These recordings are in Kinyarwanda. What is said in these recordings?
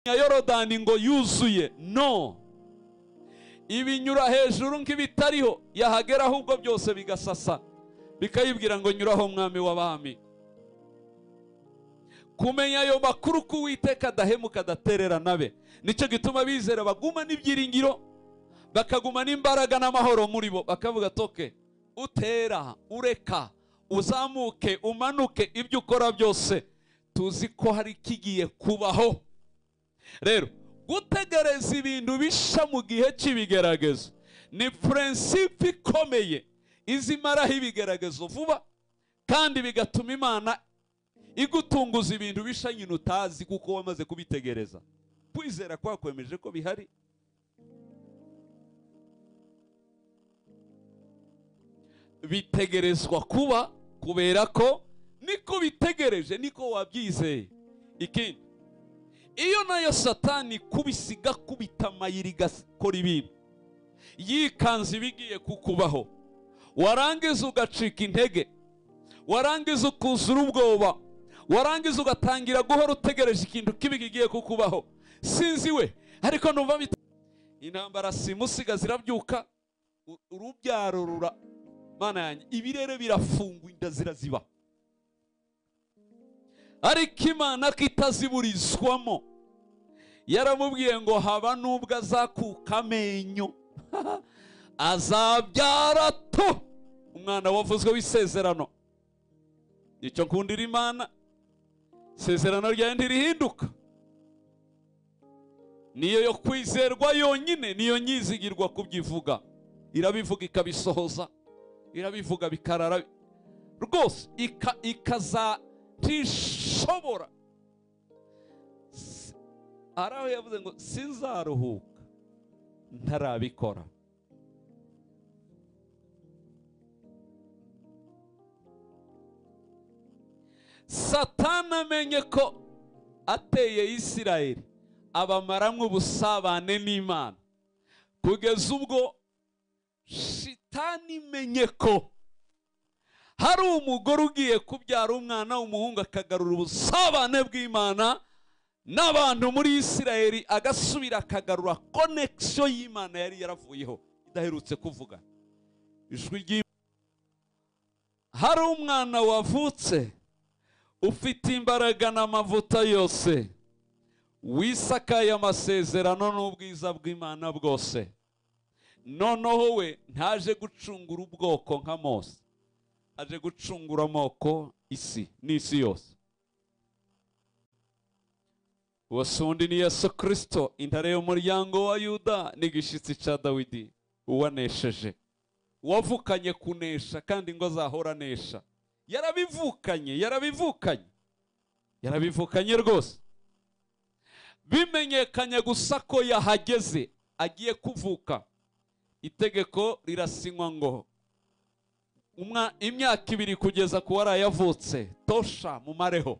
Yorodani ngo yuzuye, no, ibinyura hejuru nk'ibitariho, yahagera ahubwo byose bigasasa, bikayibwira ngo nyuraho mwami w'abami. Kumenya ayo makuru ko Uwiteka adahemuka adatererana be, nicyo gituma bizera baguma n'ibyiringiro, bakaguma n'imbaraga n'amahoro muri bo, bakavuga toke utera ureka uzamuke umanuke, ibyo ukora byose tuzi ko hari kigiye kubaho. Rero gutegereza ibintu bisha mu gihe cy'ibigeragezo ni principe ikomeye izimaraho ibigeragezo vuba, kandi bigatuma Imana igutunguza ibintu bisha nyine utazi kuko wamaze kubitegereza. Kwizera kwakwemeje ko bihari. Bitegerezwa kuba kubera ko niko bitegereje, niko wabyizeye. Ikindi, iyo nayo Satani kubisiga kubita amayiri gakora ibintu yikanze ibigiye kukubaho, warangiza ugacika intege, warangiza ukuzura ubwoba, warangiza ugatangira guhora utegereje ikintu kibi kigiye kukubaho. Sinzi we, ariko numva intambara simusiga zirabyuka, urubyaro rura, Mana yanjye, ibirere birafungwa, inda ziraziba. Ariko Imana kitaziburizwamo, yaramubwiye ngo haba nubwo azakuka amenyo azabyara to umwana wavuzwe w'isezerano. Icyo nkundira Imana, isezerano ryayo ntirihinduka, niyo yo kwizerwa yonyine, niyo nyizigirwa kubyivuga. Irabivuga ikabisohoza, irabivuga bikarara rwose, ikaza tishobora. Araho yavuze ngo sinzaruhuka ntarabikora. Satani amenye ko ateye Isirayeli abamaramwe ubusabane n'Imana, kugeza ubwo shitani imenye ko hari umugore ugiye kubyara umwana w'umuhungu akagarura ubusabane bw'Imana n'abantu muri Isirayeli, agasubira akagarura connection y'Imana yari yaravuyeho idaherutse kuvuga ijwi. Hari umwana wavutse ufite imbaraga n'amavuta yose, wisakaye amasezerano n'ubwiza bw'Imana bwose. Noneho we ntaje gucungura ubwoko nka Mose, aje gucungura amoko isi n'isi yose. Uwo sundi ni Yesu Kristo, intare y'umuryango wa Yuda n'igishitsi cya Dawidi, uwanesheje, wavukanye kunesha kandi ngo azahora anesha. Yarabivukanye, yarabivukanye, yarabivukanye rwose. Bimenyekanye gusa ko yahageze agiye kuvuka, itegeko rirasinywa ngo imyaka 2 kugeza ku warayavutse tosha mumareho.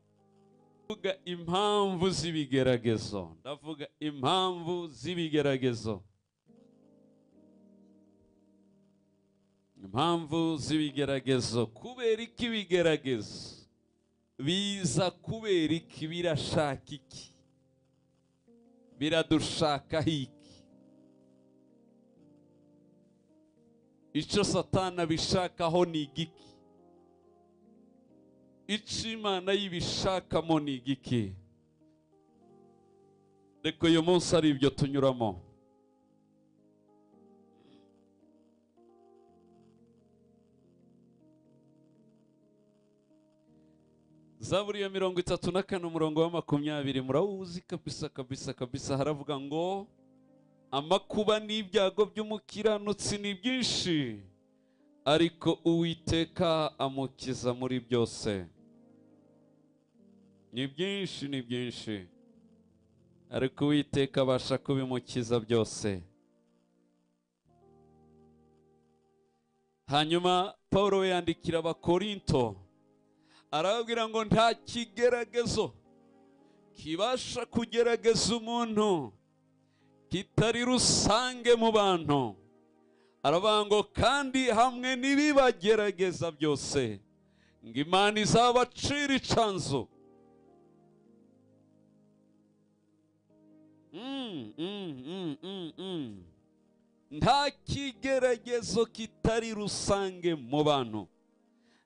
Ndavuga impamvu z'ibigeragezo, ndavuga impamvu z'ibigeragezo, impamvu z'ibigeragezo. Kubera iki ibigeragezo biza? Kubera iki? Birashaka iki? Biradushaka iki? Icyo Satani abishakaho ni igiki? Icyo Imana yibishakamo ni igiki? Reka uyu munsi ari ibyo tunyuramo. Zaburi ya 34 umurongo wa 20 murawuzi kabisa kabisa kabisa. Haravuga ngo amakuba n'ibyago by'umukiranutsi ni byinshi, ariko Uwiteka amukiza muri byose. Ni byinshi, ni byinshi, ariko Uwiteka abasha kubimukiza byose. Hanyuma Paulo yandikira Abakorinto arababwira ngo nta kigeragezo kibasha kugerageza umuntu kitari rusange mu bantu. Aravuga ngo kandi hamwe n'ibibagerageza byose ngo Imana izabacira icanzu. Nta kigeragezo kitari rusange mu bantu,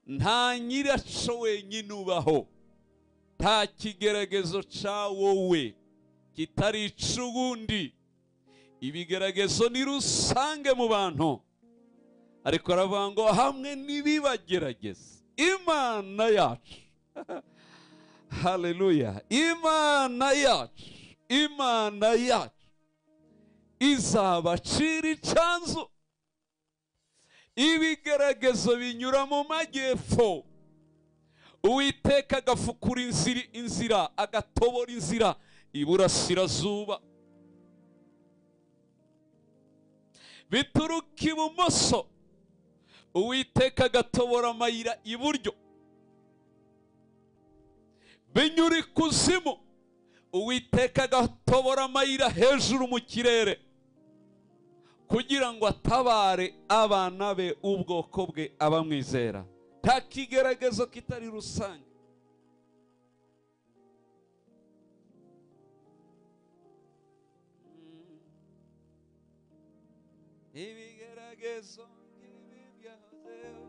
nta nyiraco wenyine ubaho, nta kigeragezo ca wowe kitari ic'uwundi. Ibigeragezo ni rusange mu bantu, ariko aravuga ngo hamwe n'ibibagerageza Imana yacu, haleluya, Imana yacu, Imana yacu izabacira icanzu. Ibigeragezo binyura mu majyepfo, Uwiteka agafukura inzira, agatobora inzira iburasirazuba, bituruka ibumoso, Uwiteka agatobora amayira iburyo, binyura ikuzimu, Uwiteka agatobora amayira hejuru mu kirere, kugira ngo atabare abana be, ubwoko bwe, abamwizera. Nta kigeragezo kitari rusange. Ibigeragezo nk'ibi byahozeho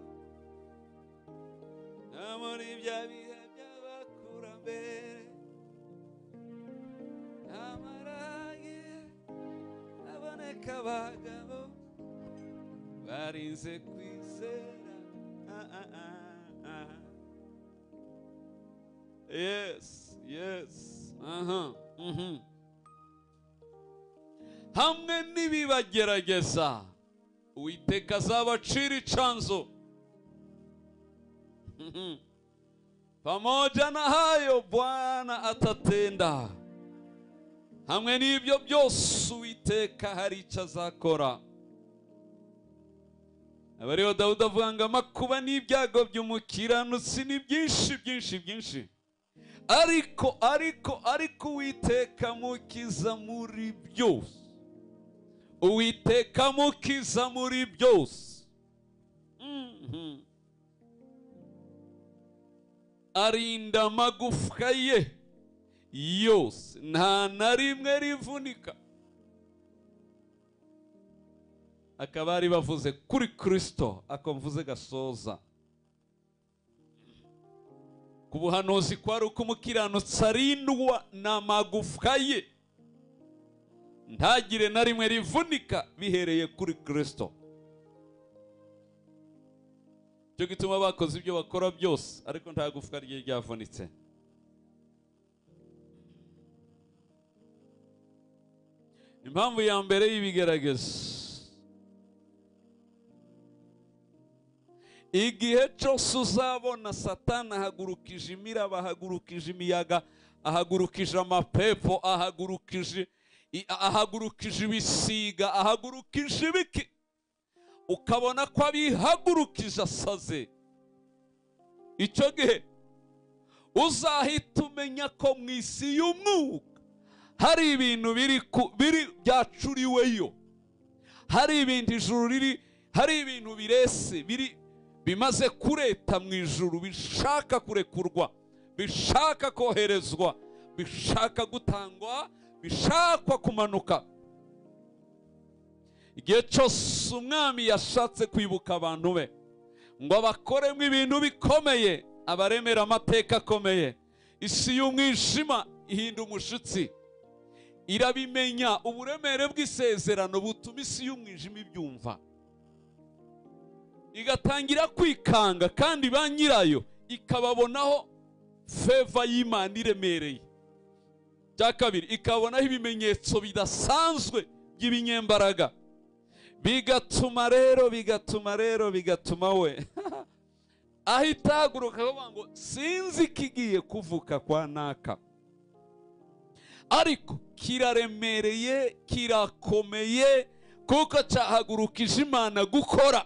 no muri bya bihe by'abakurambere, amarage aboneka abagabo barinze kwizera. Yes, yes. Hamwe n'ibibagerageza, Uwiteka azabacira icanzu. Pamoja na hayo Bwana atatenda. Hamwe n'ibyo byose Uwiteka hari icyo azakora. Abariho Dawudi avuga ngo amakuba n'ibyago by'umukiranutsi ni byinshi byinshi byinshi, ariko ariko ariko Uwiteka mukiza muri byose. Uwiteka mukiza muri byose. Arinda amagufwa ye yose, nta na rimwe rivunika. Akaba ari bavuze kuri Kristo, ako mvuze gasoza ku buhanuzi kwari uko umukiranutsi arindwa n'amagufwa ye ntagire na rimwe rivunika, bihereye kuri Kristo. Cyo gituma bakoze ibyo bakora byose, ariko nta gufwa rye ryavunitse. Impamvu ya mbere y'ibigeragezo, igihe cyose uzabona Satani ahagurukije imiraba, ahagurukije imiyaga, ahagurukije amapepo, ahagurukije ibisiga, ahagurukije ibiki, ukabona ko abihagurukije asaze, icyo gihe uzahita umenya ko mu isi y'umwuka hari ibintu biri byacuriweyo, hari ibintu ijuru riri, hari ibintu birese biri bimaze kureta mu ijuru, bishaka kurekurwa, bishaka koherezwa, bishaka gutangwa, bishakwa kumanuka. Igihe cyose umwami yashatse kwibuka abantu be ngo abakoremo ibintu bikomeye, abaremera amateka akomeye, isi y'umwijima ihinda umushitsi, irabimenya. Uburemere bw'isezerano butuma isi y'umwijima ibyumva, igatangira kwikanga, kandi ba nyirayo ikababonaho feva y'Imana iremereye. Cya kabiri, ikabonaho ibimenyetso bidasanzwe by'ibinyembaraga, bigatuma rero bigatuma we ahita ahaguruka akavuga ngo sinzi ikigiye kuvuka kwa naka, ariko kiraremereye, kirakomeye, kuko cyahagurukije Imana gukora.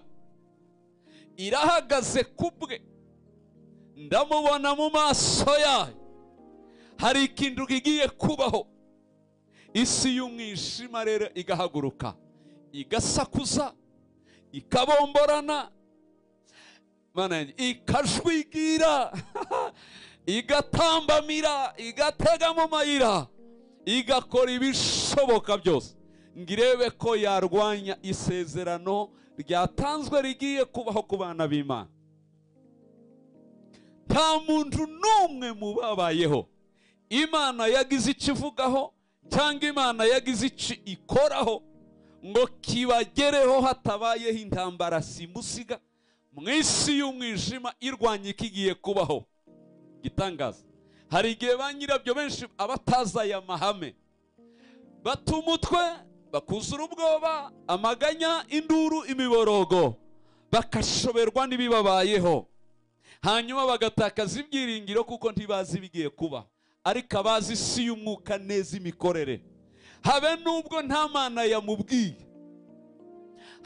Irahagaze kubwe, ndamubona mu maso yayo, hari ikintu kigiye kubaho. Isi y'umwijima rero igahaguruka, igasakuza, ikabomborana, ikajwigira, igatambamira, igatega mu mayira, Igakora ibishoboka byose ngo irebe ko yarwanya isezerano ryatanzwe rigiye kubaho ku bana b'Imana. Nta muntu n'umwe mu babayeho Imana yagize icyo ivugaho cyangwa Imana yagize icyo ikoraho ngo kibagereho hatabayeho intambara simusiga mu isi y'umwijima irwanya ikigiye kubaho. Gitangaza, hari igihe ba nyirabyo benshi abatazi aya mahame bata umutwe, bakuzura ubwoba, amaganya, induru, imiborogo, bakashoberwa n'ibibabayeho, hanyuma bagatakaza ibyiringiro kuko ntibazi ibigiye kuba. Ariko abazi isi y'umwuka neza imikorere, habe nubwo nta mana yamubwiye,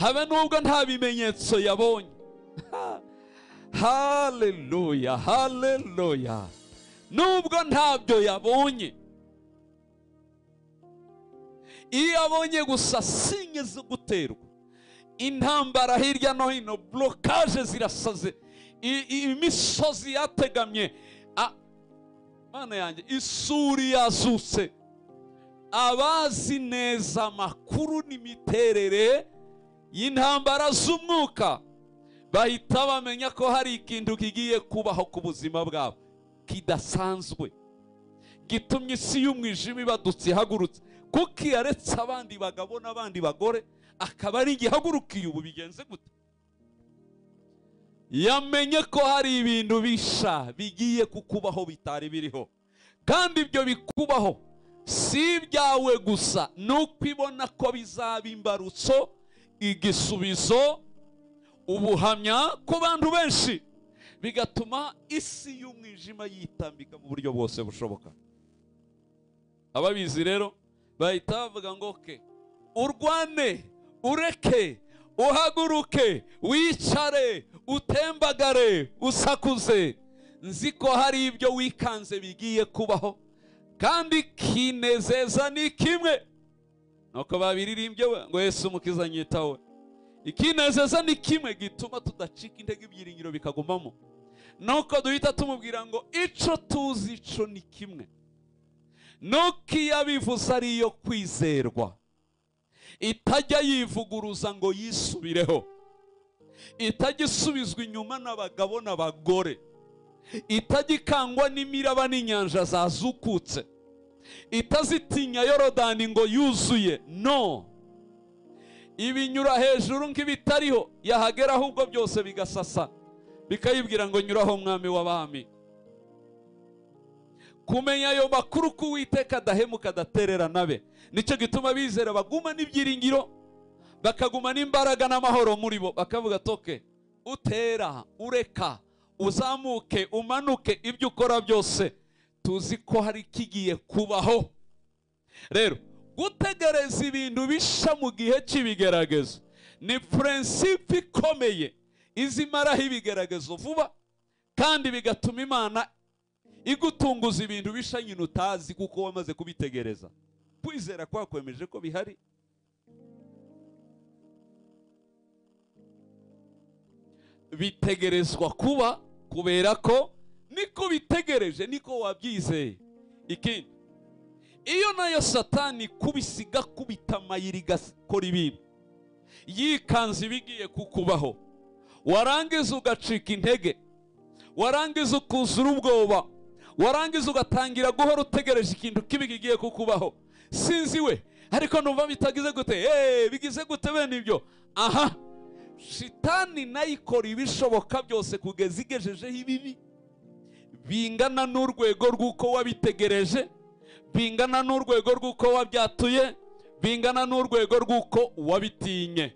habe nubwo nta bimenyetso yabonye, haleluya, haleluya, nubwo ntabyo yabonye, iyo abonye gusa sinye zo guterwa, intambara hirya no hino, blocage zirasaze, imisozi yategamye, Mana yanjye, isuri yazutse. Abazi neza amakuru n'imiterere y'intambara z'umwuka bahita bamenya ko hari ikintu kigiye kubaho ku buzima bwabo kidasanzwe, gitumye isi y'umwijima ibadutse ihagurutse, kuko yaretse abandi bagabo n'abandi bagore akaba ari igihagurukiye. Ubu bigenze gute? Yamenye ko hari ibintu bisha bigiye kukubaho bitari biriho, kandi ibyo bikubaho si ibyawe gusa, nuko ibona ko bizaba imbarutso, igisubizo, ubuhamya ku bantu benshi, bigatuma isi y'umwijima yitambika mu buryo bwose bushoboka. Ababizi rero bahita bavuga ngo ke urwane, ureke, uhaguruke, wicare, utembagare, usakuze, nzi ko hari ibyo wikanze bigiye kubaho, kandi kinezeza ni kimwe. Nuko babiririmbye ngo Yesu umukiza nyitawe. Ikinezeza ni kimwe gituma tudacika intege, ibyiringiro bikagumamo. Nuko duhita tumubwira ngo ico tuzi ico ni kimwe, nuko iyo abivuze ari iyo kwizerwa, itajya yivuguruza ngo yisubireho, itajya isubizwa inyuma n'abagabo n'abagore, itajya ikangwa n'imiraba n'inyanja zazukutse, itazitinya Yorodani ngo yuzuye, no ibinyura hejuru nk'ibitariho, yahagera ahubwo byose bigasasa, bikayibwira ngo nyuraho mwami w'abami. Kumenya ayo makuru ko Uwiteka adahemuka adatererana be, nicyo gituma bizera baguma n'ibyiringiro, bakaguma n'imbaraga n'amahoro muri bo, bakavuga toke utera, ureka, uzamuke, umanuke, ibyo ukora byose tuzi ko hari kigiye kubaho. Rero gutegereza ibintu bisha mu gihe cy'ibigeragezo ni principe ikomeye izimaraho ibigeragezo vuba, kandi bigatuma Imana igutunguza ibintu bisha nyine utazi kuko wamaze kubitegereza. Kwizera kwakwemeje ko bihari. Bitegerezwa kuba kubera ko niko bitegereje, niko wabyizeye. Ikindi, iyo nayo Satani kubisiga kubita amayiri gakora ibintu yikanze ibigiye kukubaho, warangiza ugacika intege, warangiza ukuzura ubwoba, warangiza ugatangira guhora utegereje ikintu kibi kigiye kukubaho, sinzi we ariko numva bitagize gute, bigize gute bene ibyo. Aha Shitani nayo ikora ibishoboka byose kugeza igejejeho ibibi bingana n'urwego rw'uko wabitegereje, bingana n'urwego rw'uko wabyatuye, bingana n'urwego rw'uko wabitinye.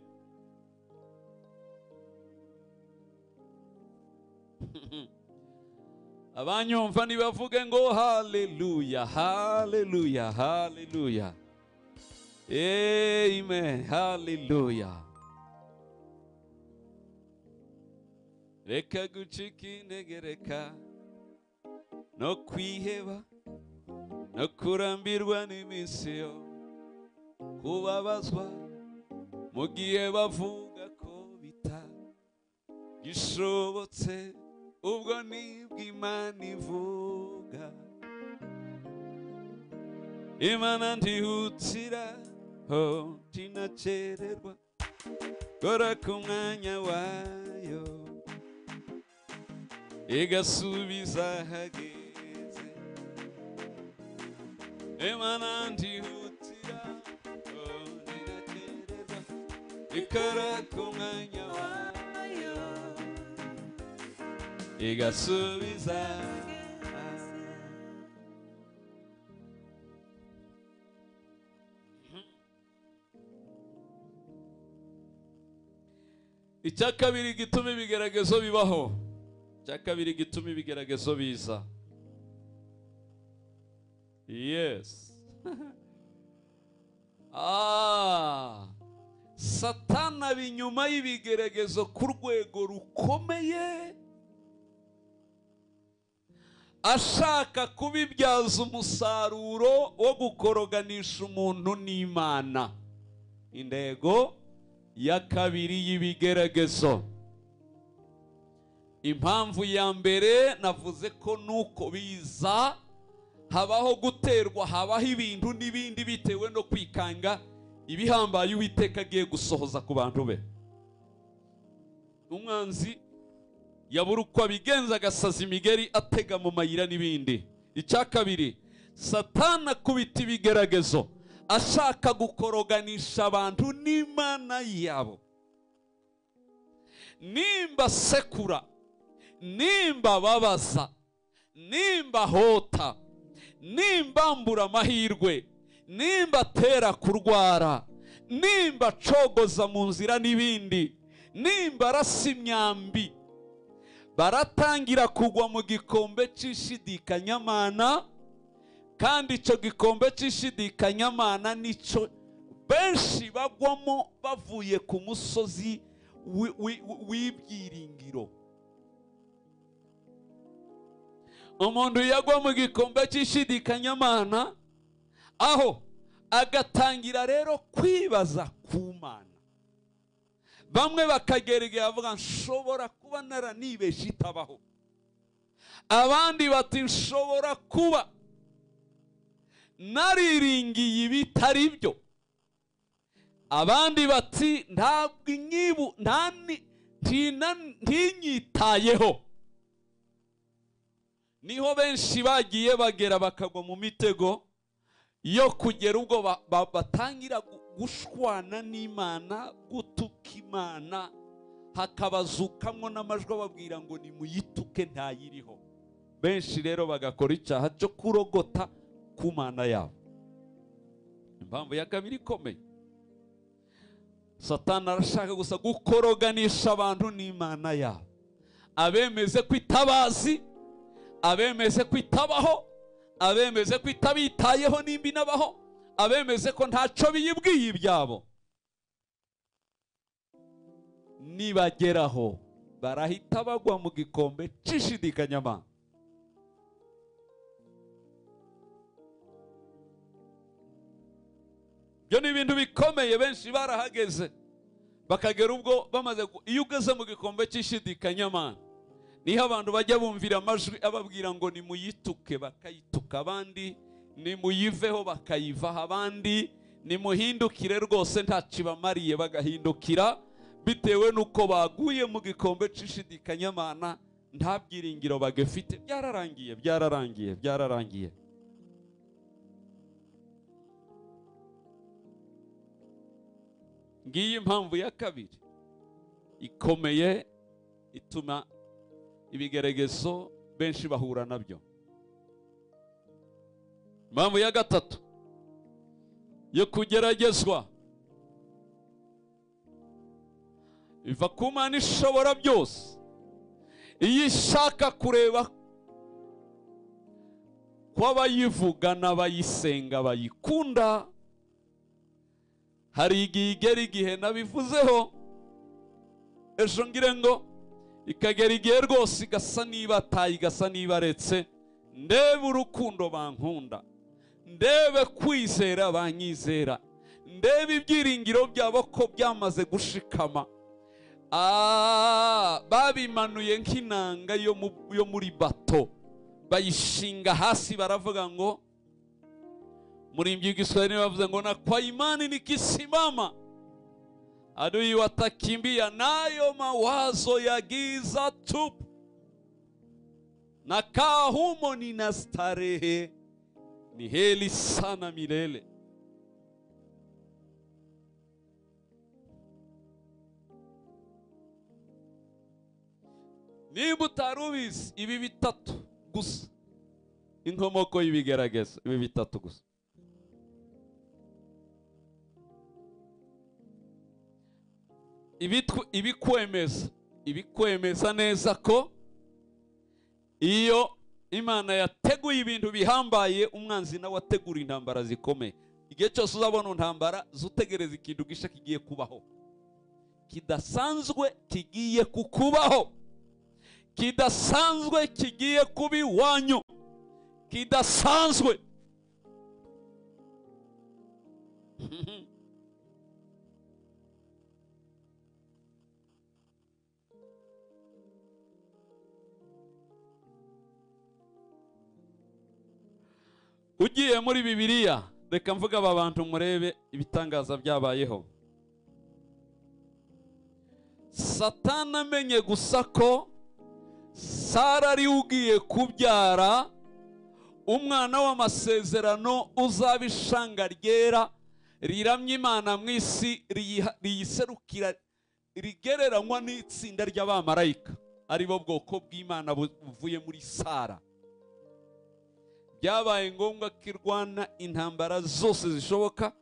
Abanyumva nibavuge ngo haleluya, haleluya, haleluya, amen, haleluya. Reka gucika intege, reka no kwiheba, no kurambirwa n'iminsi yo kubabazwa, mu gihe bavuga ko bitagishobotse, ubwo nibwo Imana ivuga. Imana ntihutira ho ntinacererwa, kora ku mwanya wayo igasubiza ahageze. Imana ntihutira ho ntinacererwa, ikora ku mwanya wayo igasubiza. Icya kabiri gituma ibigeragezo bibaho, icya kabiri gituma ibigeragezo biza. Yes. Satani aba inyuma y'ibigeragezo ku rwego rukomeye, ashaka kubibyaza umusaruro wo gukoroganisha umuntu n'Imana. Intego ya kabiri y'ibigeragezo. Impamvu ya mbere navuze ko nuko biza habaho guterwa, habaho ibintu n'ibindi bitewe no kwikanga ibihambaye Uwiteka agiye gusohoza ku bantu be. Umwanzi yabura uko abigenza agasaza imigeri atega mu mayira n'ibindi. Icya kabiri, Satani akubita ibigeragezo ashaka gukoroganisha abantu n'Imana yabo. Nimba sekura, nimba babaza, nimba hota, nimba mbura amahirwe, nimba tera kurwara, nimba cogoza mu nzira n'ibindi, nimba arasa imyambi, baratangira kugwa mu gikombe c'ishidikanyamana. Kandi icyo gikombe c'ishidikanyamana nico benshi bagwamo bavuye ku musozi w'ibyiringiro. Umuntu yagwa mu gikombe c'ishidikanyamana, aho agatangira rero kwibaza ku Mana. Bamwe bakagera igihe bavuga nshobora kuba naranibeshe itabaho, abandi bati nshobora kuba nariringiye ibitari byo, abandi bati ntabwo inyibu ntinyitayeho. Niho benshi bagiye bagera bakagwa mu mitego yo kugera ubwo batangira gushwana n'Imana, gutuka Imana, hakabazukamwo n'amajwi ababwira ngo nimuyituke ntayiriho. Benshi rero bagakora icyaha cyo kurogota ku Mana yabo. Impamvu ya kabiri ikomeye, Satani arashaka gusa gukoroganisha abantu n'Imana yabo, abemeze ko itabazi, abemeze ko itabaho, abemeze ko itabitayeho nimba inabaho, abemeze ko ntaco biyibwiye ibyabo. Nibageraho barahita bagwa mu gikombe c'ishidikanyamana. Ibyo ni ibintu bikomeye, benshi barahageze bakagera ubwo bamaze. Iyo ugeze mu gikombe c'ishidikanyamana, niho abantu bajya bumvira amajwi ababwira ngo nimuyituke, bakayituka, abandi nimuyiveho bakayivaho, abandi nimuhindukire rwose ntacibamariye bagahindukira, bitewe nuko baguye mu gikombe c'ishidikanyamana, nta byiringiro bagifite. Byararangiye, byararangiye, byararangiye. Ngiyi impamvu ya kabiri ikomeye ituma ibigeragezo benshi bahura nabyo. Impamvu ya gatatu yo kugeragezwa iva ku Mana ishobora byose, iyo ishaka kureba ko abayivuga n'abayisenga bayikunda. Hari igihe igera igihe nabivuzeho ejo, ngire ngo ikagera igihe rwose igasa n'ibataye, igasa n'ibaretse. Ndebe urukundo bankunda, ndebe kwizera banyizera, ndebe ibyiringiro byabo ko byamaze gushikama. Babimanuye nk'inanga yo muri bato, bayishinga hasi, baravuga ngo Muri Kiswahili bavuze ngo na kwa imani nikisimama adui watakimbia, nayo mawazo ya giza tupu, nakaa humo nina starehe, ni heri sana milele. Niba utarubizi ibi bitatu gusa, inkomoko y'ibigerageza, ibi bitatu gusa. Ibikwemeza neza ko iyo Imana yateguye ibintu bihambaye, umwanzi nawe ategura intambara zikomeye. Igihe cyose uzabona intambara, zutegereza ikintu gisha kigiye kubaho, kidasanzwe kigiye kukubaho, kidasanzwe kigiye kuba iwanyu, kidasanzwe. Ugiye muri Bibiliya, reka mvuga aba bantu murebe ibitangaza byabayeho. Satani amenye gusa ko Sara ari ugiye kubyara umwana w'amasezerano uzaba ishanga ryera riramye Imana mu isi, riyiserukira, rigereranywa n'itsinda ry'abamarayika, aribo bwoko bw'Imana buvuye muri Sara. Byabaye ngombwa ko irwana intambara zose zishoboka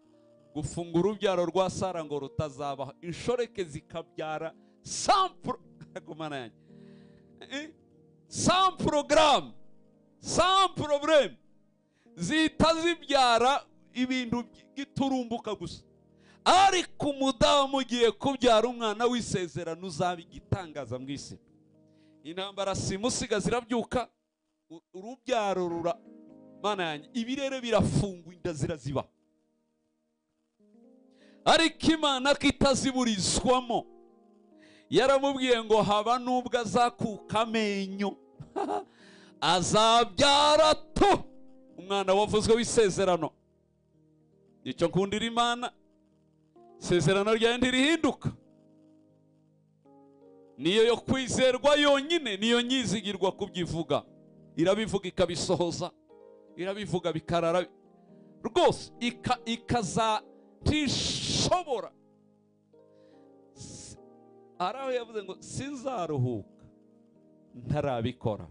gufunga urubyaro rwa Sara ngo rutazabaho, inshoreke zikabyara sans programme, sans problème, zihita zibyara ibintu giturumbuka gusa. Ariko umudamu ugiye kubyara umwana w'isezerano uzaba igitangaza mu isi, intambara simusiga zirabyuka, urubyaro rura, Mana yanjye, ibirere birafungwa, inda ziraziba. Ariko Imana ko itaziburizwamo, yaramubwiye ngo haba nubwo azakuka amenyo azabyara tu umwana wavuzwe w'isezerano. Icyo nkundira Imana, isezerano ryayo ntirihinduka, niyo yo kwizerwa yonyine, niyo nyizigirwa kubyivuga, irabivuga ikabisohoza, irabivuga bikarara rwose, ikazatishobora. Araho yavuze ngo sinzaruhuka ntarabikora.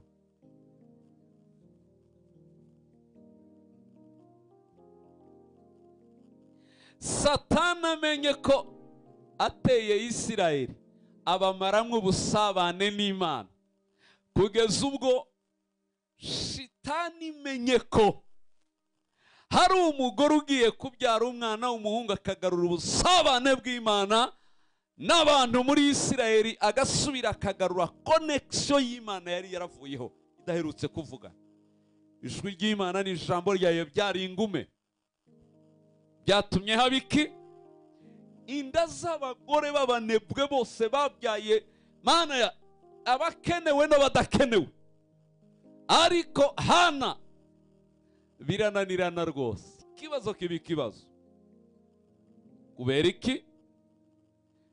Satani amenye ko ateye Isirayeli abamaramwe ubusabane n'Imana, kugeza ubwo shitani imenye ko hari umugore ugiye kubyara umwana w'umuhungu akagarura ubusabane bw'Imana n'abantu muri Isirayeli, agasubira akagarura connection y'Imana yari yaravuyeho idaherutse kuvuga. Ijwi ry'Imana n'ijambo ryayo byari ingume, byatumye haba iki? Inda z'abagore b'abanebwe bose babyaye, Mana ya, abakenewe n'abadakenewe. Ariko Hana birananirana rwose, ikibazo kiba ikibazo. Kubera iki?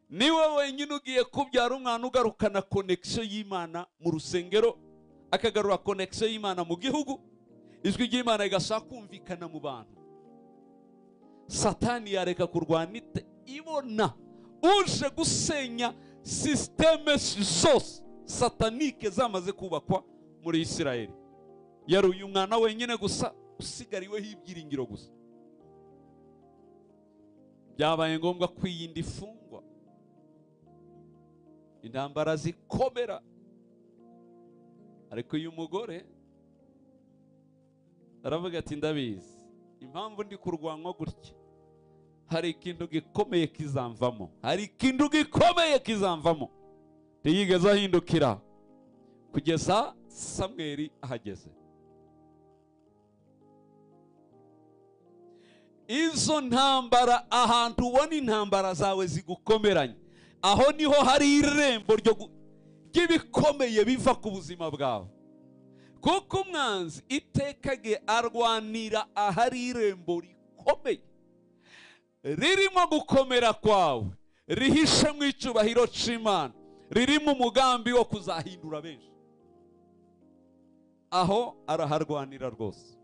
Niwe wenyine ugiye kubyara umwana ugarukana connection y'Imana mu rusengero, akagarura connection y'Imana mu gihugu, ijwi ry'Imana rigashaka kumvikana mu bantu. Satani yareka kurwana ite ibona uje gusenya systeme zose satanike zamaze kubakwa muri Isirayeli. Yari uyu mwana wenyine gusa usigariweho ibyiringiro gusa. Byabaye ngombwa kwiyinda ifungwa, intambara zikomera. Ariko uyu mugore aravuga ati ndabizi impamvu ndi kurwanwa gutya, hari ikintu gikomeye kizamvamo, hari ikintu gikomeye kizamvamo. Ntiyigeze ahindukira kugeza Samweli ahageze. Izo ntambara, ahantu ubona intambara zawe zigukomeranye, aho niho hari irembo ry'ibikomeye biva ku buzima bwawe. Kuko umwanzi iteka ge arwanira ahari irembo rikomeye ririmo gukomera kwawe, rihishe mu icyubahiro c'Imana, ririmo umugambi wo kuzahindura benshi. Aho araharwanira rwose.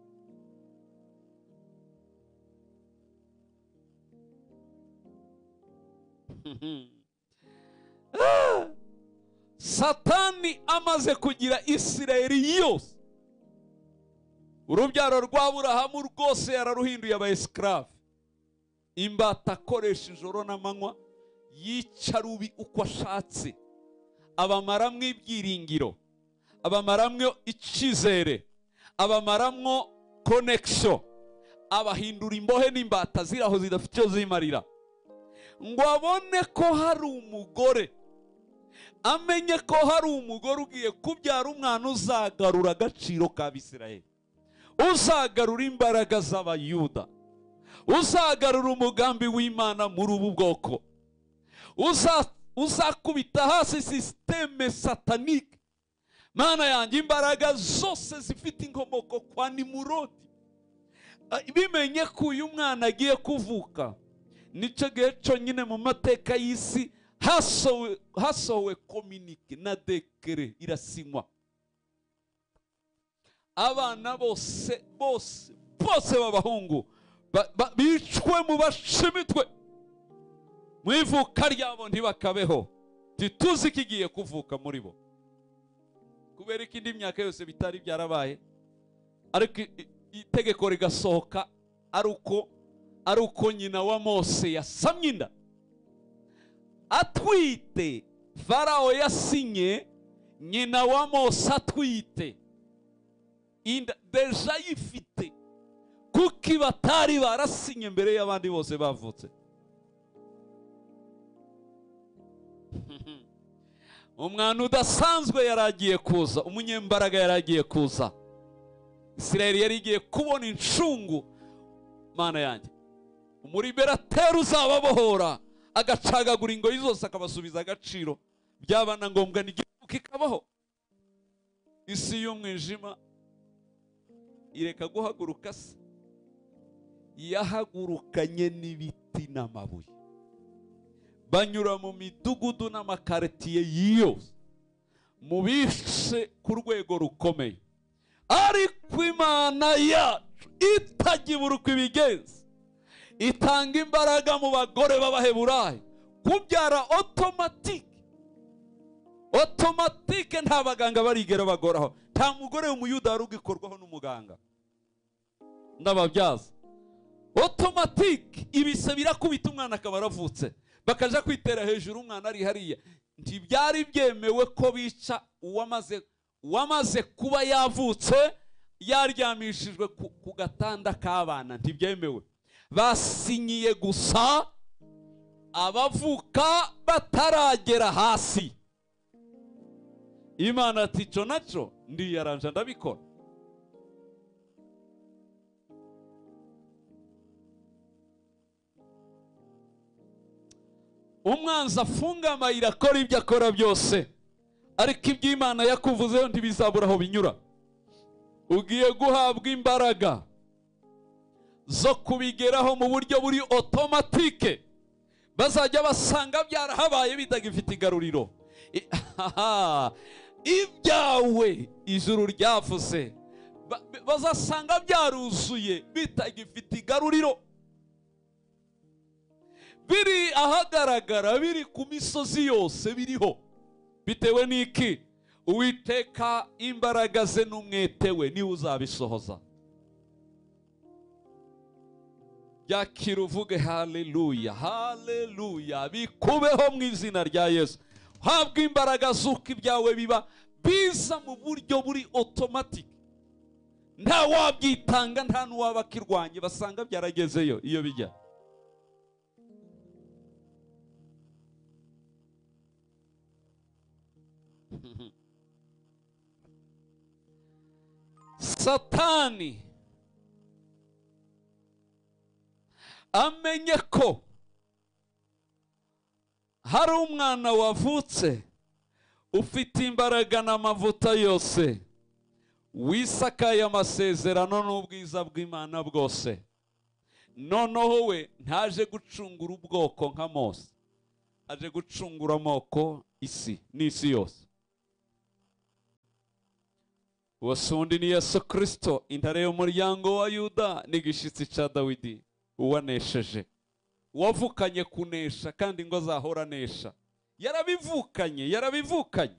Satani amaze kugira Isirayeli yose, urubyaro rwa Aburahamu rwose yararuhinduye aba esclave, imbata akoresha ijoro n'amanywa, yica rubi uko ashatse, abamaramwo ibyiringiro, abamaramwo icyizere, abamaramwo connection, abahindura imbohe n'imbata ziraho zidafite icyo zimarira, ngo abone ko hari umugore, amenye ko hari umugore ugiye kubyara umwana uzagarura agaciro k'Abisirayeli, uzagarura imbaraga z'Abayuda, uzagarura umugambi w'Imana muri ubu bwoko, uzakubita hasi systeme satanike. Mana yanjye, imbaraga zose zifite inkomoko kwa Nimurodi bimenye ko uyu mwana agiye kuvuka. Nicyo gihe cyonyine mu mateka y'isi hasohowe kominike na dekere irasinywa, abana bose bose bose b'abahungu bicwe mu bashimitwe, mu ivuka ryabo ntibakabeho, ntituzi ikigiye kuvuka muri bo. Kubera ko indi myaka yose bitari byarabaye, ariko itegeko rigasohoka ari uko nyina wa Mose yasamye inda atwite. Farao yasinye nyina wa Mose atwite inda deja yifite, kuko batari barasinye mbere y'abandi bose bavutse. Umwana udasanzwe yaragiye kuza, umunyembaraga yaragiye kuza, Isirayeli yari igiye kubona incungu. Mana yanjye, umuriberateri uzababohora agacagagura ingoyi zose akabasubiza agaciro, byaba na ngombwa n'igihugu kikabaho. Isi y'umwijima ireka guhaguruka se, yahagurukanye n'ibiti n'amabuye, banyura mu midugudu n'amakaritiye yose, mu bishe ku rwego rukomeye. Ariko Imana yacu itagibura uko ibigenza, itanga imbaraga mu bagore b'Abaheburayo kubyara automatique. Automatique, nta baganga barigera bagoraho, nta mugore w'umuyuda wari ugikorwaho n'umuganga n'ababyaza. Automatique, ibise birakubita umwana akaba aravutse, bakaja kwitera hejuru umwana ari hariya. Ntibyari byemewe ko bica uwamaze kuba yavutse yaryamishijwe ku gatanda k'abana, ntibyemewe. Basinyiye gusa abavuka bataragera hasi. Imana ati cyo nacyo ndiyaranja ndabikora. Umwanzi afunga amayira akora ibyo akora byose, ariko ibyo Imana yakuvuzeho ntibizabura aho binyura. Ugiye guhabwa imbaraga zo kubigeraho mu buryo buri automatique, bazajya basanga byarahabaye bitagifite igaruriro. Ibyawe ijuru ryavuze bazasanga byaruzuye bitagifite igaruriro, biri ahagaragara, biri ku misozi yose biriho. Bitewe n'iki? Uwiteka imbaraga ze n'umwete we niwe uzabisohoza. Yakira uvuge haleluya, haleluya, bikubeho mu izina rya Yesu. Habwa imbaraga z'uko ibyawe biba biza mu buryo buri automatic, nta wabyitanga, nta n'uwaba akirwanye, basanga byaragezeyo iyo bijya. Satani amenye ko hari umwana wavutse ufite imbaraga n'amavuta yose, wisakaye amasezerano n'ubwiza bw'Imana bwose. Noneho we ntaje gucungura ubwoko nka Mose, aje gucungura amoko, isi n'isi yose. Uwo si undi ni Yesu Kristo, intare y'umuryango wa Yuda n'igishitsi cya Dawidi, uwanesheje, wavukanye kunesha kandi ngo azahora anesha. Yarabivukanye, yarabivukanye,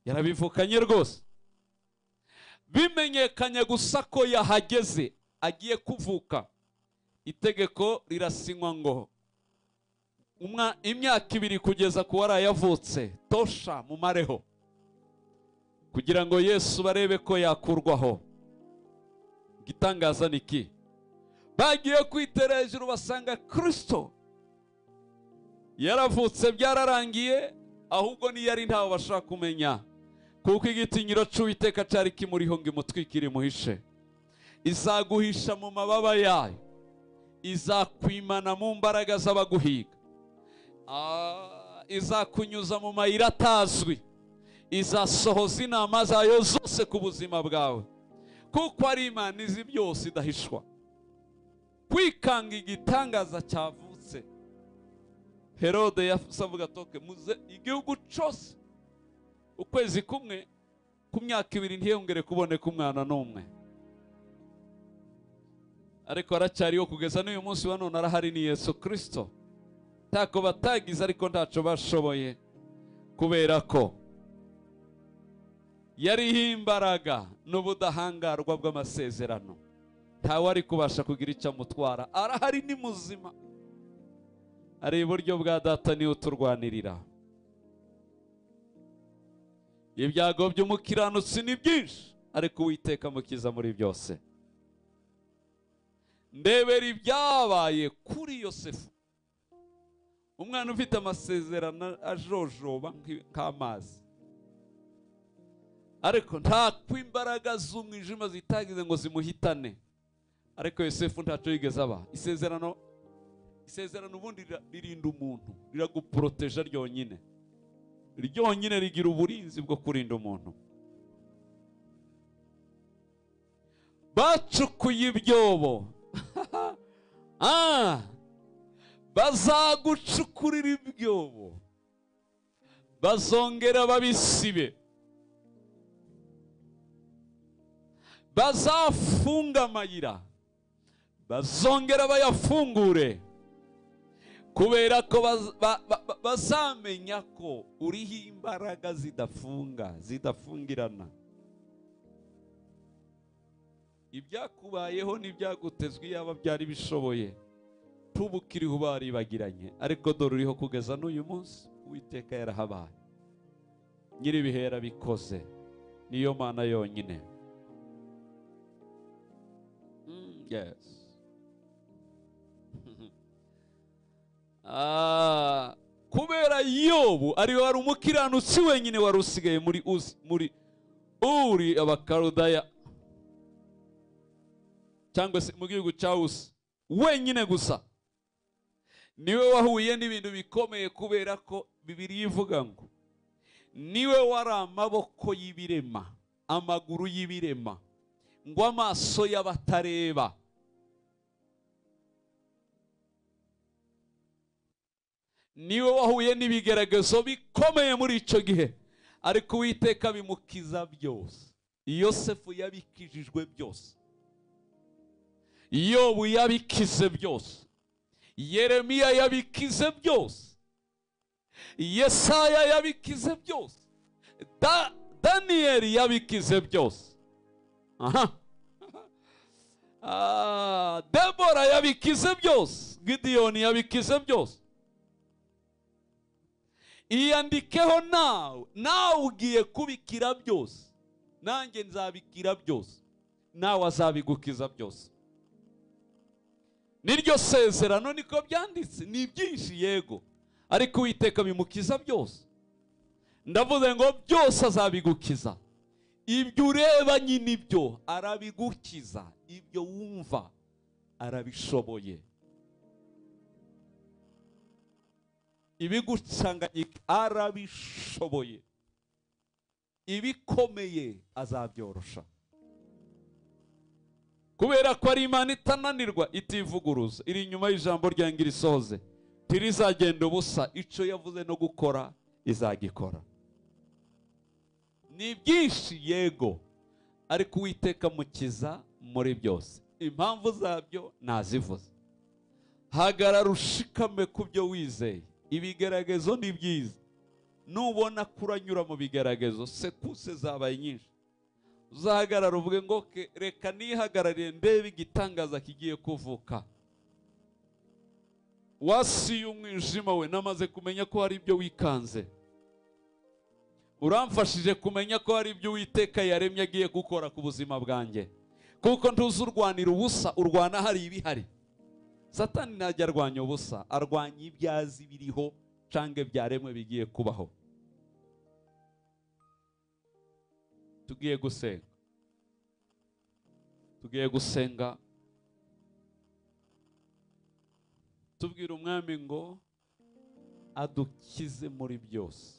yarabivukanye rwose. Bimenyekanye gusa ko yahageze agiye kuvuka, itegeko rirasinywa ngo imyaka 2 kugeza ku warayavutse tosha mumareho, kugira ngo Yesu barebe ko yakurwaho. Igitangaza ni iki? Bagiye kwitera hejuru basanga Kristo yaravutse, byararangiye, ahubwo niyo ari ntawe bashaka kumenya, kuko igitinyiro cy'Uwiteka cyari kimuriho ngo imutwikire imuhishe. Izaguhisha mu mababa yayo, izakwimana mu mbaraga z'abaguhiga, izakunyuza mu mayira atazwi, izasohoza inama zayo zose ku buzima bwawe, kuko ari Imana izi byose idahishwa. Kwikanga igitangaza cyavutse, Herode yasavuga toke muze igihugu cyose ukwezi kumwe ku myaka 2 ntiyongere kuboneka umwana n'umwe. Ariko aracyariho kugeza n'uyu munsi wa none, arahari, ni Yesu Kristo. Ntako batagize ariko ntaco bashoboye, kubera ko yariho imbaraga n'ubudahangarwa bw'amasezerano. Ntawe ari kubasha kugira icyo amutwara. Arahari, ni muzima, ari iburyo bwa Data, niwe uturwanirira. Ibyago by'umukiranutsi ni byinshi, ariko Uwiteka amukiza muri byose. Ndebera ibyabaye kuri Yosefu, umwana ufite amasezerano ajojoba nk'amazi, ariko nta kwimbaraga z'umwijima zitagize ngo zimuhitane. Ariko Yosefu ntaco yigeze aba. Isezerano ubundi ririnda umuntu, riraguproteja ryonyine. Ryonyine rigira uburinzi bwo kurinda umuntu. Bacukuye ibyobo, bazagucukurira ibyobo, bazongera babisibe, bazafunga amayira, bazongera bayafungure, kubera ko bazamenya ko uriho imbaraga zidafunga, zidafungirana. Ibyakubayeho n'ibyagutezwe yaba byari bishoboye, tubukiriho baribagiranye, ariko dore uriho kugeza n'uyu munsi. Uwiteka yarahabaye, nyiribihe yarabikoze, niyo Mana yonyine. Yes. Kubera Yobu ari wari umukiranutsi wenyine wari usigaye muri Uri abakaludaya, cyangwa se mu gihugu cya Usi wenyine gusa, niwe wahuye n'ibintu bikomeye, kubera ko Bibiliya ivuga ngo niwe wari amaboko y'ibirema, amaguru y'ibirema, ngo amaso y'abatareba. Niwe wahuye n'ibigeragezo bikomeye muri icyo gihe, ariko Uwiteka bimukiza byose. Yosefu yabikijijwe byose, Yobu yabikize byose, Yeremiya yabikize byose, Yesaya yabikize byose, Daniyeli yabikize byose. Debora yabikize byose, Gidiyoni yabikize byose. Iyandikeho nawe, nawe ugiye kubikira byose, nanjye nzabikira byose, nawe azabigukiza byose. Niryo sezerano, niko byanditse, ni byinshi yego, ariko Uwiteka bimukiza byose. Ndavuze ngo byose azabigukiza. Ibyo ureba nyine ibyo arabigukiza, ibyo wumva arabishoboye, ibigucanganyika arabishoboye, ibikomeye azabyorosha. Kubera ko ari Imana itananirwa, itivuguruza, iri inyuma y'ijambo ryanjye irisohoze, ntirizagenda ubusa, icyo yavuze no gukora izagikora. Ni byinshi yego, ariko Uwiteka mukiza muri byose. Impamvu zabyo nazivuze. Hagarara ushikame ku byo wizeye. Ibigeragezo ni byiza. Nubona kuranyura mu bigeragezo, sekuse zabaye nyinshi, uzahagarara uvuge ngo reka nihagararire ndebe igitangaza kigiye kuvuka. Wasiye umwijima we, namaze kumenya ko hari ibyo wikanze. Uramfashije kumenya ko hari ibyo Uwiteka yaremye agiye gukora ku buzima bwanjye. Kuko ntuzi urwanira ubusa, urwana hari ibihari. Satani ntajya arwanya ubusa, arwanya ibyazi biriho cange byaremwe bigiye kubaho. Tugiye gusenga. Tugiye gusenga tubwira umwami ngo adukize muri byose.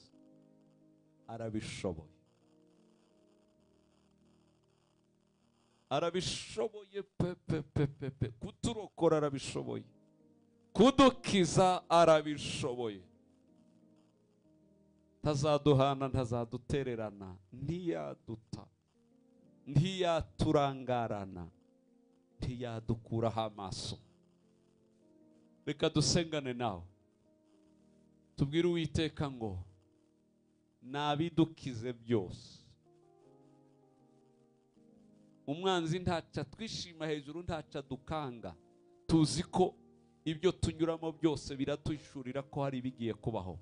Arabishoboye. Arabishoboye pe pe pe pe pe. Kuturokora arabishoboye. Kudukiza arabishoboye. Ntazaduhana, ntazadutererana, ntiyaduta, ntiyaturangarana, ntiyadukuraho amaso. Reka dusengane nawe, tubwire Uwiteka ngo nabidukize byose. Umwanzi ntaca twishima hejuru, ntaca dukanga. Tuzi ko ibyo tunyuramo byose biratushurira ko hari ibigiye kubaho.